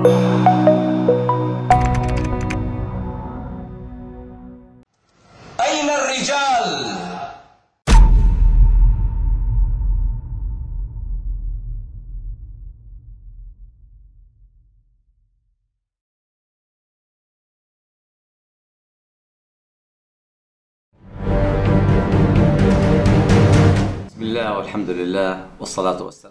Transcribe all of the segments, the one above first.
أين الرجال؟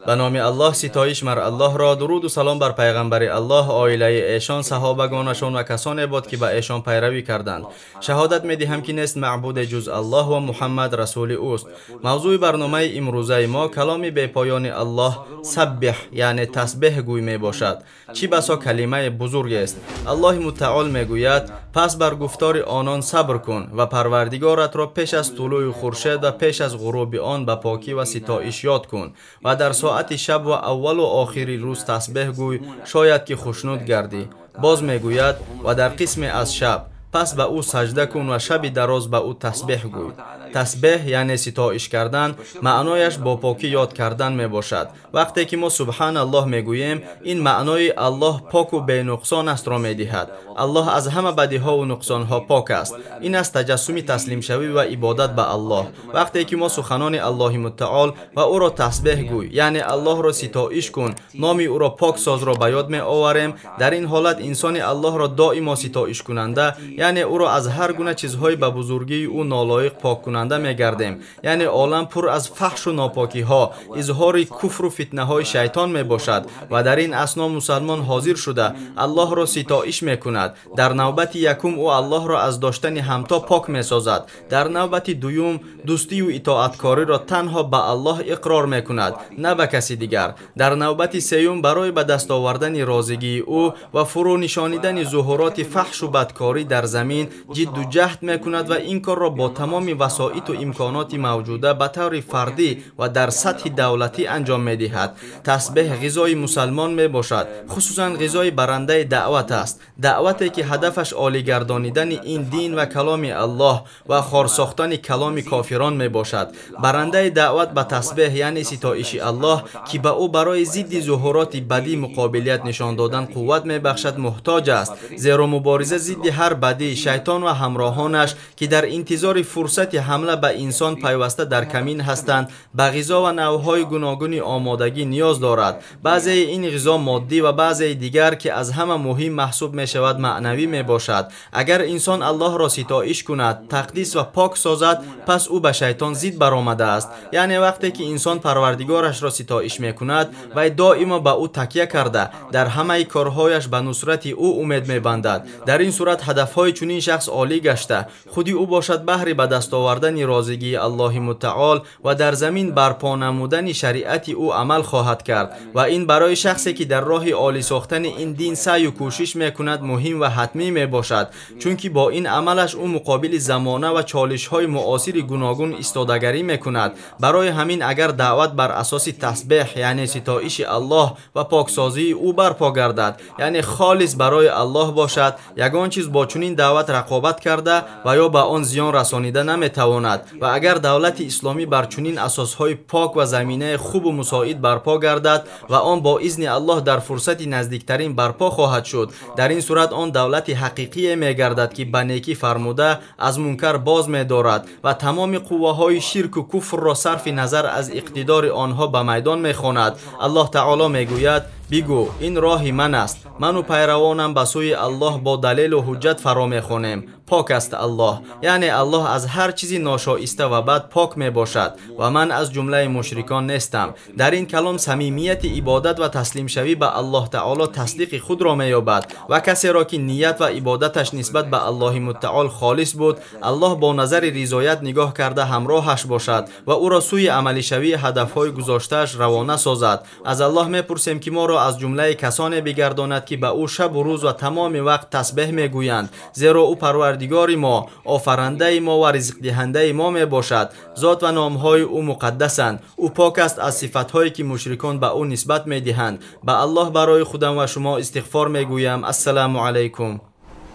Ба номи Аллоҳ ситоиш мар Аллоҳро, дуруду салом бар пайғамбари Аллоҳ, оилаи эшон, саҳобагонашон ва касоне бод, ки ба эшон пайравӣ карданд. Шаҳодат медиҳам, ки нест маъбуде ҷуз Аллоҳ ва Муҳаммад расули ӯст. Мавзӯи барномаи имрӯзаи мо каломи бепоёни Аллоҳ саббиҳ, яъне тасбеҳ гӯй мебошад. Чӣ басо калимаи бузургест. Аллоҳи мутаол мегӯяд: пас бар гуфтори онон сабр кун ва парвардигоратро пеш аз тулӯи хуршед ва пеш аз ғуруби он ба покӣ ва ситоиш ёд кун ва дар соати шаб ва аввалу охири рӯз тасбеҳ гӯй, шояд ки хушнуд гардӣ. Боз мегӯяд: ва дар қисме аз шаб пас ба ӯ саҷда кун ва шаби дароз ба ӯ тасбеҳ гӯй. Тасбеҳ яъне ситоиш кардан, маънояш бо покӣ ёд кардан мебошад. Вақте ки мо субҳаналлоҳ мегӯем, ин маънои Аллоҳ поку бенуқсон астро медиҳад. Аллоҳ аз ҳама бадиҳову нуқсонҳо пок аст. Ин аст таҷассуми таслимшавӣ ва ибодат ба Аллоҳ. Вақте ки мо суханони Аллоҳи мутаол ва ӯро тасбеҳ гӯй, яъне Аллоҳро ситоиш кун, номи ӯро пок созро ба ёд меоварем, дар ин ҳолат инсони Аллоҳро доимо ситоишкунанда, яъне ӯро аз ҳар гуна чизҳои ба бузургии ӯ нолоиқ поккунанда мегардем. Яъне олам пур аз фаҳшу нопокиҳо, изҳори куфру фитнаҳои шайтон мебошад ва дар ин асно мусалмон ҳозир шуда Аллоҳро ситоиш мекунад. Дар навбати якум ӯ Аллоҳро аз доштани ҳамто пок месозад. Дар навбати дуюм дӯстию итоаткориро танҳо ба Аллоҳ иқрор мекунад, на ба каси дигар. Дар навбати сеюм барои ба даст овардани розигии ӯ ва фурӯ нишонидани зуҳуроти фаҳшу бадкорӣ дар замин ҷидду ҷаҳд мекунад ва ин корро бо тамоми васоиту имконоти мавҷуда ба таври фардӣ ва дар сатҳи давлатӣ анҷом медиҳад. Тасбеҳ ғизои мусалмон мебошад, хусусан ғизои барандаи даъват аст. Даъвате ки ҳадафаш олигардонидани ин дин ва каломи Аллоҳ ва хорсохтани каломи кофирон мебошад. Барандаи даъват ба тасбеҳ, яъне ситоиши Аллоҳ, ки ба ӯ барои зидди зуҳуроти бадӣ муқобилият нишон додан қувват мебахшад, муҳтоҷ аст. Зеро мубориза зидди ҳар бадӣ, шайтон ва ҳамроҳонаш, ки дар интизори фурсати ҳамла ба инсон пайваста дар камин ҳастанд, ба ғизо ва навъҳои гуногуни омодагӣ ниёз дорад. Баъзеи ин ғизо моддӣ ва баъзеи дигар, ки аз ҳама муҳим маҳсуб мешавад, маънавӣ мебошад. Агар инсон Аллоҳро ситоиш кунад, тақдис ва пок созад, пас ӯ ба шайтон зид баромадааст. Яъне вақте ки инсон парвардигорашро ситоиш мекунад, вай доимо ба ӯ такя карда, дар ҳамаи корҳояш ба нусрати ӯ умед мебандад. Дар ин сурат ҳадафҳои чунин шахс олӣ гашта, худи ӯ бошад баҳри ба даст овардани розигии Аллоҳи мутаол ва дар замин барпо намудани шариати ӯ амал хоҳад кард. Ва ин барои шахсе ки дар роҳи олӣ сохтани ин дин саъю кӯшиш мекунад муҳим ва ҳатмӣ мебошад, чунки бо ин амалаш ӯ муқобили замона ва чолишҳои муосири гуногун истодагарӣ мекунад. Барои ҳамин агар даъват бар асоси тасбеҳ, яъне ситоиши Аллоҳ ва поксозии ӯ барпо гардад, яъне холис барои Аллоҳ бошад, ягон чиз бо чунин даъват рақобат карда ва ё ба он зиён расонида наметавонад. Ва агар давлати исломӣ бар чунин асосҳои пок ва заминаи хубу мусоид барпо гардад ва он бо изни Аллоҳ дар фурсати наздиктарин барпо хоҳад шуд, дар ин сурат он давлати ҳақиқие мегардад, ки ба некӣ фармуда аз мункар боз медорад ва тамоми қувваҳои ширку куфрро сарфи назар аз иқтидори онҳо ба майдон мехонад. Аллоҳ таоло мегӯяд: бигӯ, ин роҳи ман аст, ману пайравонам ба сӯи Аллоҳ бо далелу ҳуҷҷат фаро мехонем. Пок аст Аллоҳ, яъне Аллоҳ аз ҳар чизи ношоиста ва бад пок мебошад ва ман аз ҷумлаи мушрикон нестам. Дар ин калом самимияти ибодат ва таслимшавӣ ба Аллоҳ таоло тасдиқи худро меёбад ва касеро ки ният ва ибодаташ нисбат ба Аллоҳи мутаол холис буд, Аллоҳ бо назари ризоят нигоҳ карда ҳамроҳаш бошад ва ӯро сӯи амалишавии ҳадафҳои гузоштааш равона созад. Аз Аллоҳ мепурсем, ки моро аз ҷумлаи касоне бигардонад, ки ба ӯ шабу рӯз ва тамоми вақт тасбеҳ мегӯянд, зеро ӯ парвардигори мо, офарандаи мо ва ризқдиҳандаи мо мебошад. Зот ва номҳои ӯ муқаддасанд. Ӯ пок аст аз сифатҳое ки мушрикон ба ӯ нисбат медиҳанд. Ба Аллоҳ барои худам ва шумо истиғфор мегӯям. Ассалому алайкум.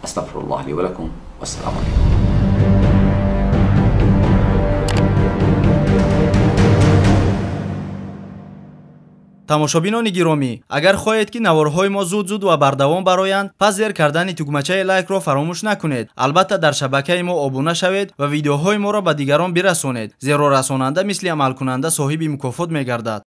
Астағфируллоҳ ли ва лакум. Вассалому алайкум. Тамошобинони гиромӣ, агар хоҳед, ки наворҳои мо зуд-зуд ва бардавом бароянд, пас зер кардани тугмачаи лайкро фаромӯш накунед. Албатта, дар шабакаи мо обуна шавед ва видеоҳои моро ба дигарон бирасонед, зеро расонанда мисли амалкунанда соҳиби мукофот мегардад.